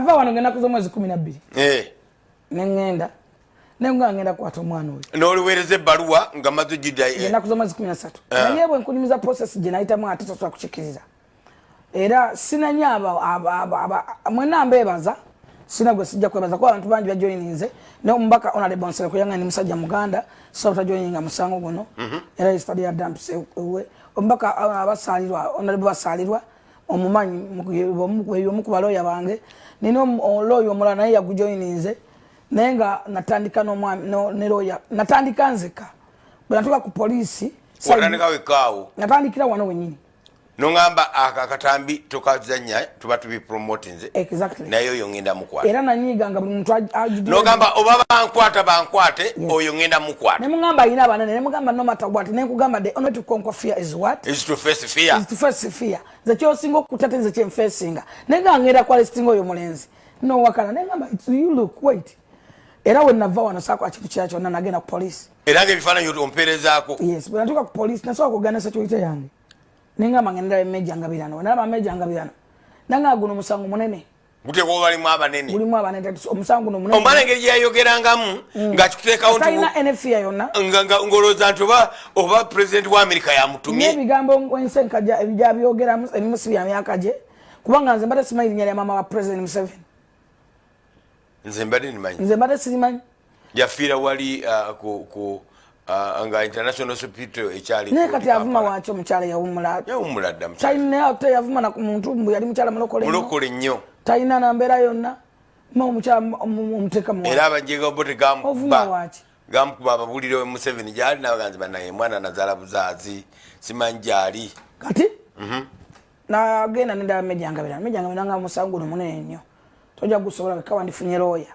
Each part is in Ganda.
Nava wano ngenda z'omwezi 12. Neŋŋenda nenga ngenda kukwata omwana oyo. N'oliweereza ebbaluwa nga maze gidda. Ennaku z'omwezi 13. Naye bwe nkunyumiza process gye nayitamu, ate tosobola kukikkiriza. Era sinanya mwenna mbeebaza, sina gwe sijja kwebaza, kuba abantu bangi bajoyininze. Ne omubaka Honorable Nsereko yanga ni musajja muganda, sobola tajoyininga musango guno. Era yesterday yaddampise ewe omubaka abasaalirwa, Honorable Basaalirwa, omumanyi, omu ku balooya bange. Nina looya omulala naye yagujoyininze, naye nga natandika n'omwami ne looya, natandika nzeka. Bwe natuuka ku poliisi, Watandika wekaawo? Natandikira wano wenyini. Noŋamba ako akatambi tokazanya, tuba tubipromotinze. Exactly. Naye oyo ŋŋenda mukwata. Era nanyiiga nga buli muntu Nogamba oba bankwata bankwate, oyo ŋŋenda mukwata. Nemugamba ayina abanene, nemugamba no matter what, nenkugamba the only to conquer fear is what? Is to face fear. Is to face fear. Nze kyosinga okuta te nze kyenfacinga, naye nga ngenda kuarrestinga oyo mulenzi nowakana. Nengamba you look, wait. Era we nava wano saakola kintu kirala kyonna, nagenda ku poliisi. Era nga ebifaananyi ompeerezaako? Yes, bwe natuuka ku poliisi, nasooka kugenda security yange, nengamba ngenda Major Ngabirano. Wenalaba Major Ngabirano, nanga guno omusango munene. Guteekwa balimu abanene. Gulimu abanene, omusango guno munene. Omala engeri gyeyayogerangamu ng'akikuteekawo nti Talina any fear yonna. Ng'olowooza nti oba president wa Amerika yamutumye. N'ebigambo ensenka byabyogeramu ebimu si bya myaka gye, kubanga nze mbadde simanyi linnya lya maama wa President Museveni. Nze mbadde nimanyi. Nze mbadde sirimanyi. Yafiira wali ku nga International Hospital ekyali. Naye kati avuma waki omukyala yawumula? Yawumula dda mukyala. Talina ate yavuma na ku muntu mbu yali mukyala mulokole nnyo. Mulokole nnyo. Talina na mbeera yonna, ma omukyala omuteeka mu Era abajega bo Ovuma tegamukuba waki? Gamukuba ababulire Museveni gyali nabaganzi banaye mwana nazaala buzaazi, simanyi gyali. Kati nagenda nendaba Major Ngabirano. Major Ngabirano nga musango guno munene nnyo, tojja gusobola wekka, wandifunye looya.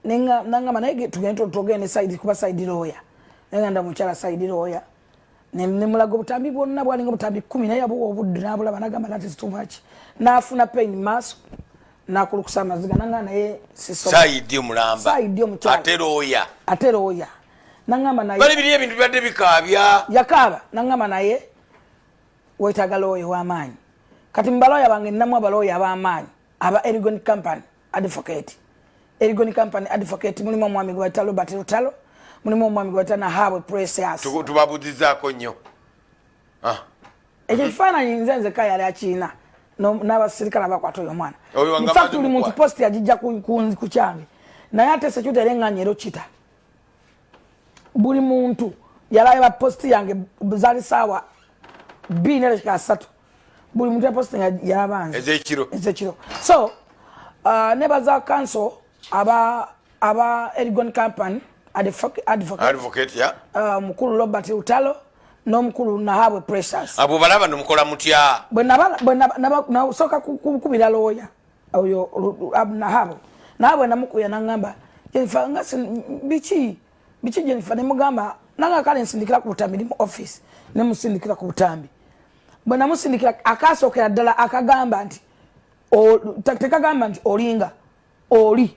Nangamba naye tugende togende side kuba side lawyer. Nagenda mukyala side lawyer, nemulaga obutambi bwonna, bwalinga obutambi 10, naye yabuwa obudde nabulaba, nagamba that is too much. Nafuna pain maaso, nakulukusa amaziga, nanga naye sisobola. Side omulamba. Side omukyala. Ate looya. Ate lawyer nangamba naye Bali biri ebintu bibadde bikaabya. Yakaaba, nangamba naye wetaaga lawyer w'amaanyi. Kati mubalooya bange nnamu abalooya ab'amaanyi aba Erigon Company Advocate. Erigon Company Advocate mulimu omwami gwe bayita Robert Lutalo, mulimu omwami gwe bayita Nahabwe Precious. Tubabuuzizaako nnyo. Ah. Ekyo ekifaananyi nze nzeka yali akiina n'abasirikale abakwata oyo omwana. Oyo wanga In fact, maze buli muntu mukwata. Post yagijja ku kyange, naye ate security yali eŋŋanya era okita buli muntu yalaba post yange. Zaali saawa 2:30, buli muntu yaposti nga yalaba nze. Ez'ekiro. Ezekiro. So nebaza counsel aba Erigon Company Advocate, Advocate ya mukulu Robert Lutalo n'omukulu Nahabwe Precious. Abo balaba nomukola mutya? Bwe nasooka kukubira looya oyo Nahabwe, Nahabwe namukubira, naŋŋamba, "Jennifer, nga biki biki, Jennifer?" Nemugamba nanga kale nsindikira ku butambi, ndi mu office. Nemusindikira ku butambi. Bwe namusindikira akasookera ddala akagamba nti tekagamba nti olinga oli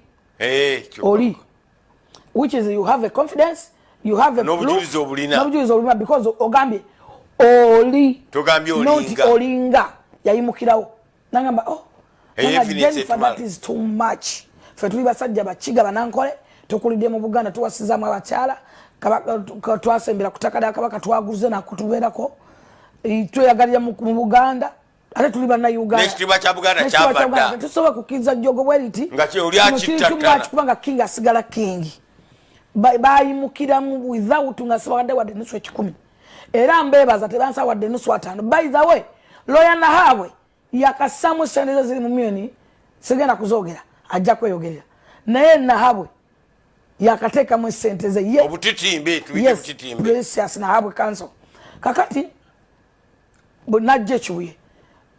oli, which is you have a confidence, you have a N'obujulizi proof, obulina. N'obujulizi obulina, because ogambye oli. Togambye Not olinga. Olinga yayimukirawo, nangamba, "Oh." Eyo Nanga, evidence "Jennifer, etumala. that is too much. Ffe tuli basajja bakiga banankole, tukulidde mu Buganda, tuwasizaamu abakyala. Twasembera ku ttaka lya Kabaka, twaguze nakutubeerako. Tweyagalira mu Buganda, ate tuli Bannayuganda." N'ekitiibwa kya Buganda N'ekitiibwa kya kyava Buganda dda. Tetusobola kukkiriza jjogo bwe riti. Nga oli Kino kiri too akittattana. much, kubanga king asigala king. Bayimukiramu without nga sibawadde wadde nusu 100. Era mbeebaza, tebansa wadde nusu 50. By the way, lawyer Nahabwe yakassamu sente ze ziri mu millioni, sigenda kuzoogera, ajja kweyogerera, naye Nahabwe yakateekamu esente ze ye. Obutitimbe, tubiyite Yes. butitimbe. Precious Nahabwe counsel. Kakati bwe najja ekibuye,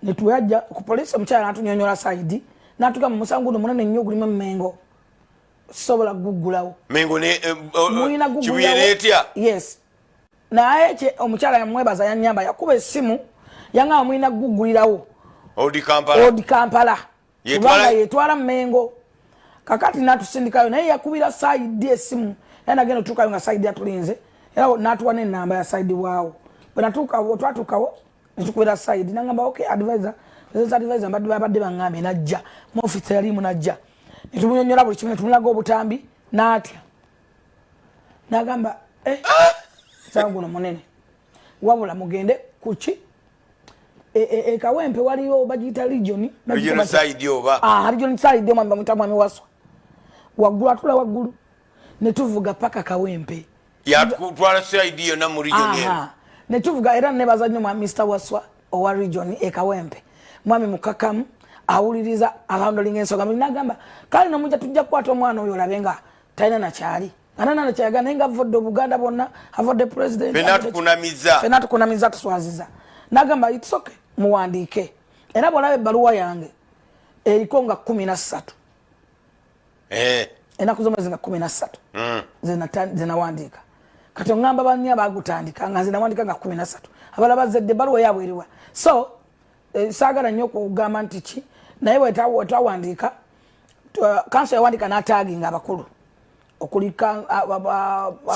netweyajja ku poliisi, omukyala natunyonyola side, natugamba musango guno munene nnyo, gulimu emmengo, sobola guggulawo. Mengo ne Mulina Kibuye guggulawo. Neetya. Yes, naye omukyala yamwebaza, yanyamba, yakuba essimu, yangamba mulina guggulirawo Old Kampala. Old Kampala. Kubanga yetwala Mengo. Kakati natusindikayo, naye yakubira side esimu, naye nagenda otuukayo nga side atulinze, era natuwa nenamba ya side waawo. Bwe natuukawo, twatuukawo, netukubira side, nangamba, "Okay advisor, President's advisor mbadde babadde baŋŋambye, najja mu office yalimu, najja netumunyonyola buli kimu, netumulaga obutambi, n'atya n'agamba, "Eh, musango guno munene, wabula mugende kuki e Kawempe waliyo bagiyita region." Regional side oba? Ah, region side, omwami bamuyita Mwami Waswa, waggulu atula waggulu. Netuvuga paka Kawempe. Yatwala side yonna mu region eno. Aha. Netuvuga, era nebaza nnyo mwami Mr Waswa owa region e Kawempe, mwami mukakamu, awuliriza, ahandlinga ensonga. Nagamba, "Kale nomujja, tujja kukwata omwana oyo, olabe nga talina nakyali anana nakyayagala, naye nga avudde Obuganda bwonna, avudde president." Fenna tukunamiza. Fenna tukunamiza, tuswaziza. Nagamba, "It's okay, muwandiike." Era bwolaba ebbaluwa yange eriko nga 13, ennaku z'omwezi nga 13 zenawandiika. Kati oŋŋamba banni abagutandika nga nze nawandika nga 13, abalala bazedde, ebbaluwa yaabwe eriwa? So saagala nnyo okugamba nti ki, naye wetwawandiika, kanso yawandiika n'ataginga abakulu okuli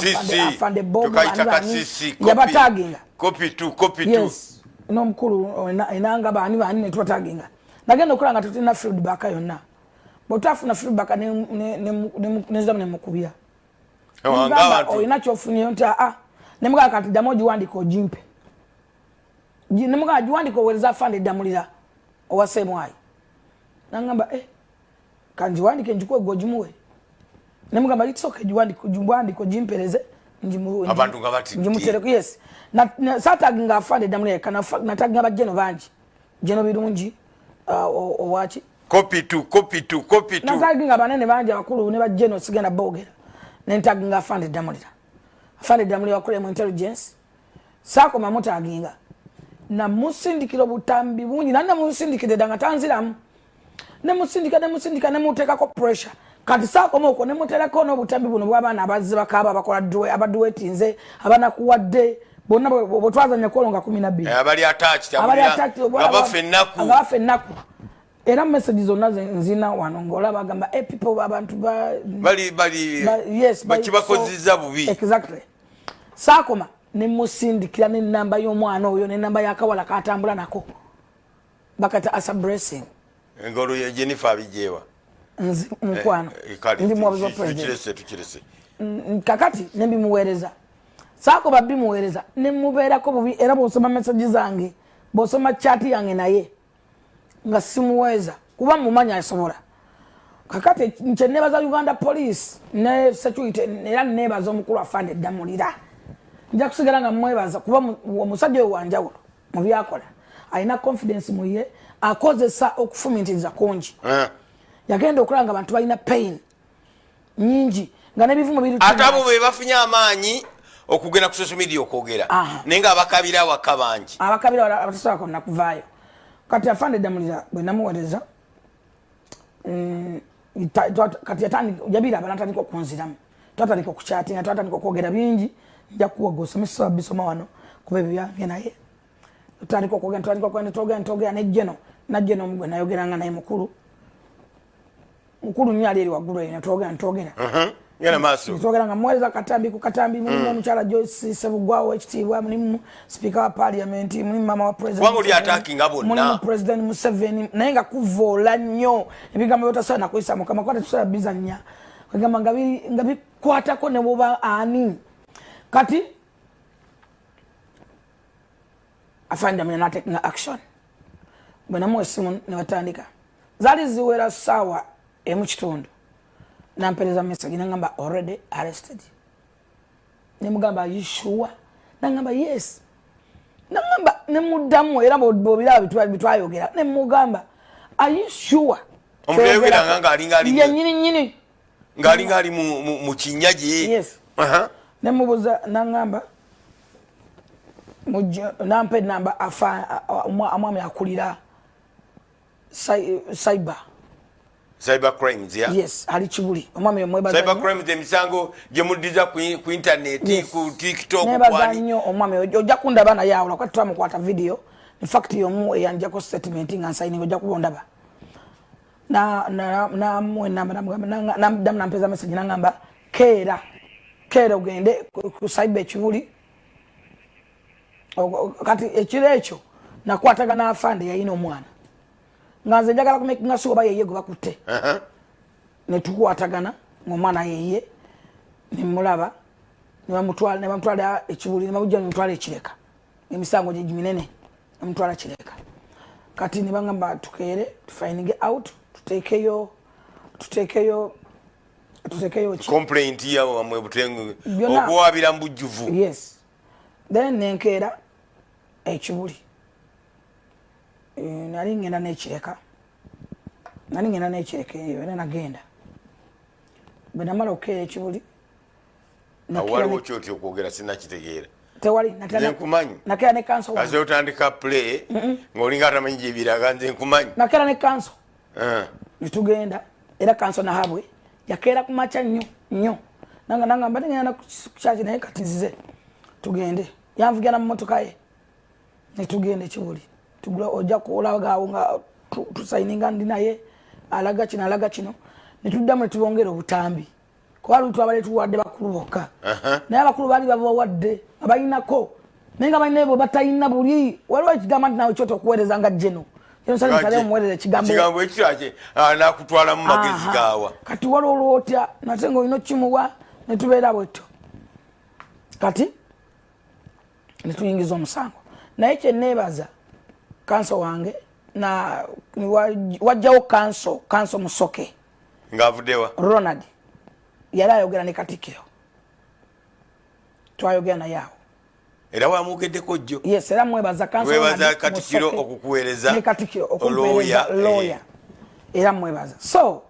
CC, Afande Bob, tukayita bani ka bani, CC, copy. Yabataginga. Copy to copy to. Yes, n'omukulu enanga, bani bani, netubataginga. Nagenda okulaba nga tetulina feedback yonna. Bwetwafuna feedback, nezamu nemukubira. Nga Nemugamba, abantu "Olina kyofunyeyo?" Nti, "Aa." Nemugamba, "Kati ddamu ogiwandika ogimpe." Nemugamba, "Giwandika oweereza afande Ddamulira owa semwayi." Nagamba, "Eh, kangiwandike njikuwe gwe ogimuwe." Nemugamba, "It's okay, giwandika ogimpereze." Abantu nga batidde. Ngimutereko, yes. Saataginga afande Ddamulira yekka, nataginga bajeno bangi, jeno Birungi, owaki. Copy to copy to copy to. Nataginga banene bangi, abakulu ne bajeno, sigenda boogera. Nentaginga afande Ddamulira, afande Ddamulira wakulira mu intelligence. Saakoma mutaginga, namusindikira obutambi bungi, nani namusindikira dda nga tanziramu, nemusindika, nemusindika, nemuteekako pressure. Kati saakoma okwo, nemuterako n'obutambi buno bw'abaana abazze bakaaba, bakola abaduwetinze, abanakuwadde bonna bwetwazanya kwolwo nga 12. Abali attached. Abali abulira attacked, nga bafa ennaku. Nga bafa ennaku. Era message zonna nzina wano ngaolaba agamba, "Eh, people, abantu bali bali yes, bakibakozizza bubi." Exactly. Saakoma, nemusindikira nenamba y'omwana oyo nenamba y'akawala katambula nako, bakata Asa Blessing. Engolo ya Jennifer abijewa. Nzi mukwano, Kale, ndi muwabuzi wa president. Tukirese, tukirese. Kakati nembimuweereza, saakoba bimuweereza, nemubeerako bubi. Era bwosoma message zange, bwosoma chat yange naye nga simuweeza, kuba mumanya asobola. Kakati kyenebaza Uganda Police ne security, era nebaza omukulu afande Ddamulira, nja kusigala nga mwebaza, kuba omusajja oyo wanjawulo mu byakola. Alina confidence mu ye, akozesa okufumintiriza kungi. Yagenda okulaba nga abantu balina pain nyingi, nga n'ebivumo biri Ate abo be bafunye amaanyi okugenda ku social media okwogera, naye nga abakabira awaka bangi. Abakabira abatasobola konna kuvaayo. Kati afande Ddamulira bwe namuweereza, kati yabiraba, natandika okunziramu, twatandika okukyatinga, twatandika okwogera bingi. Nja kuwaga osome, sisobola bisoma wano kuba ebyo byange, naye tutandika okwogera, tutandika okwogera, twogera, twogera nejjeno najjeno omugwe nayogeranga naye, mukulu mukulu nnyo, ali eri waggulu eyo, netwogera, netwogera. Genda maaso. Twogera nga muweereza katambi ku katambi. Mulimu omukyala Joyce Sebugwawo ekitiibwa, mulimu sipiika wa parliament, mulimu mama wa president Kubanga oli attackinga bonna. Mulimu President Museveni, naye nga kuvoola nnyo ebigambo byotasobola nakuyisa mukama, kuba tetusobola bizannya, egamba nga bikwatako ne bwoba ani. Kati afande muna natekinga action. Bwe namuwa essimu ne batandika, zaali ziwera 1:15, nampereza message nangamba, "Already arrested." Nemugamba, "Are you sure?" Nangamba, "Yes." Nangamba, nemuddamu era bwobiraba bitwayogera, nemugamba, "Are you sure?" Omuntu yayogeranga ng'alinga Ye nyini nyini. Ng'alinga ali mu kinnya gye. Yes. Nemubuuza, nangamba nampa enamba omwami akulira cyber. Cyber crimes, ya. Yes, ali Kibuli, omwami omwebaza Cyber nnyo. crimes, emisango gye muddiza ku internet, Yes. ku TikTok. Nebaza Kwani nnyo omwami oyo, ojja kundaba naye awo lwakuba twamukwata video. In fact yomu eyanjako statement nga nsayininga, ojja kuba ondaba. Namuwa enamba, namugamba, namuddamu nampeza message nangamba, "Keera, keera ogende ku cyber ekibuli." Kati ekiro ekyo nakwatagana afande yayina omwana. Nga nze njagala kumakinga sure oba yeye gwe bakutte. Ne tukwatagana ng'omwana yeye, nemulaba nebamutwala, nebamutwala ekibuli, nebamujja, nemutwala ekireka, emisango gye minene, nemutwala Kireka. Kati nebagamba tukeere tufindinge out, tuteekeyo ki? Complaint yawe wamwe Butengu. Byonna. Okuwabira mu bujjuvu. Yes, then nenkeera ekibuli. Nali ngenda n'ekireka, nali ngenda n'ekireka eyo, era nagenda. Bwe namala okukeera ekibuli, Awo waliwo kyoti okwogera sinakitegeera. Tewali. Nze nkumanyi. Nakeera ne counsel wange. Kaze otandika play ng'olinga atamanyi gyebiraga, nze nkumanyi. Nakeera ne counsel netugenda, era counsel nahabwe yakeera ku makya nnyo nnyo, nanga nangamba ngenda kukyaki, naye kati nzize tugende. Yanvugira na mumotoka ye netugenda ekibuli, tugula ojja kulagaawo nga tusayininga, ndi naye alaga kino, alaga kino, netuddamu netubongera obutambi, kuba luli twabadde tuwadde bakulu bokka, naye abakulu baali babawadde nga balinako, naye nga balina ebo batalina. Buli waliwo ekigamba nti nawe kyota okuweereza nga jeno Sale omuweereza ekigambo. Ekigambo ekiraki nakutwalamu magezi gaawa. Kati waliwo olwotya nate nga olina okimuwa, netubeera bwetyo. Kati netuyingiza omusango, naye kyeneebaza counsel wange na wajjawo counsel Musoke. Ng'avuddewa? Ronald yali ayogera ne Katikkiro, twayogera naye awo. Era wamwogeddeko jjo. Yes, era mwebaza counsel. Webaza Ronald Katikkiro Musoke okukuweereza ne Katikkiro okumpeereza lawyer, lawyer. Era mwebaza. So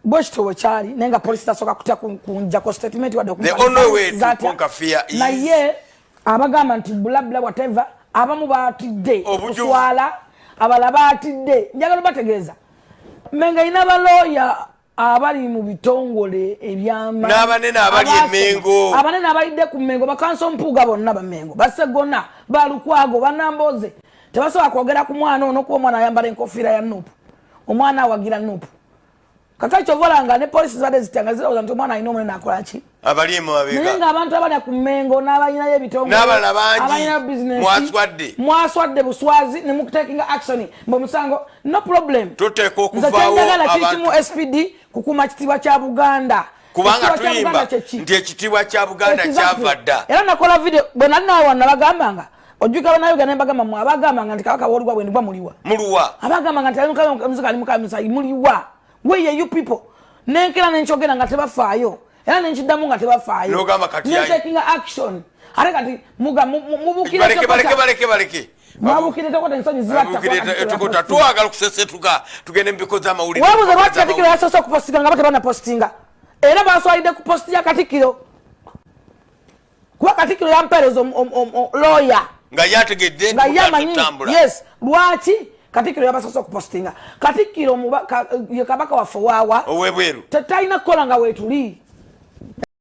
bwe kityo bwe kyali, naye nga polisi tasooka kutya kunjako statement wadde The only way to conquer fear is naye abagamba nti blabla whatever, abamu batidde Obujuvu. okuswala, abalala batidde. Njagala bategeeza Menga ina balooya abali mu bitongole ebyama N'abanene abali e Mengo. Abanene abalidde ku Mengo, bacounsel Mpuuga bonna, Bamengo, Basegona, Balukwago, Banamboze, tebasobola kwogera ku mwana ono, kuba omwana ayambala enkofiira ya NUP, omwana awagira NUP. Kakati kyova olanga ne polisi zibadde zitya nga zirowooza nti omwana alina omunene akola ki. Abali emabega. Naye ng'abantu abalya ku Mengo n'abalinayo ebitongole N'abalala bangi. Abalina bizinesi. Mwaswadde. Mwaswadde buswazi ne mukutakinga action mbe omusango, no problem. Tuteekwa Nze okuvaawo kyenjagala kiri abantu. kimu, SPD kukuuma kitiibwa kya Buganda. Kubanga Ekitiibwa kya tuyimba Buganda kye ki? Nti ekitiibwa kya Buganda kyava dda. Era nakola video bwe nali nawe wano, nabagambanga, ojjukira bannayuganda, ne mbagamba mwe abagambanga nti kabaka wooliwa bwendigwa muliwa? Muluwa? Abagambanga nti ali mukamusayi mukamusayi muliwa? Weye you people, nenkera nenkyogera nga tebafaayo, era nenkiddamu nga tebafaayo. N'ogamba kati Nentakinga action, ate kati muga mubukire. Baleke, baleke, baleke, baleke. Mwabukire tokota, ensonyi zibatta. Abukire tokota, twagala okusesetuka tugende mu biko z'amawulire. Webuuza lwaki Katikkiro yasoose okupostinga nga bo tebanapostinga, era baswalidde ku post ya Katikkiro, kuba Katikkiro yampeereza lawyer. Nga yategedde. Nga ye amanyi. Tutambula. Yes, lwaki Katikkiro yabasoose okupostinga? Katikkiro ye kabaka waffe waawa owebweru. Tetalina kukola nga weetuli.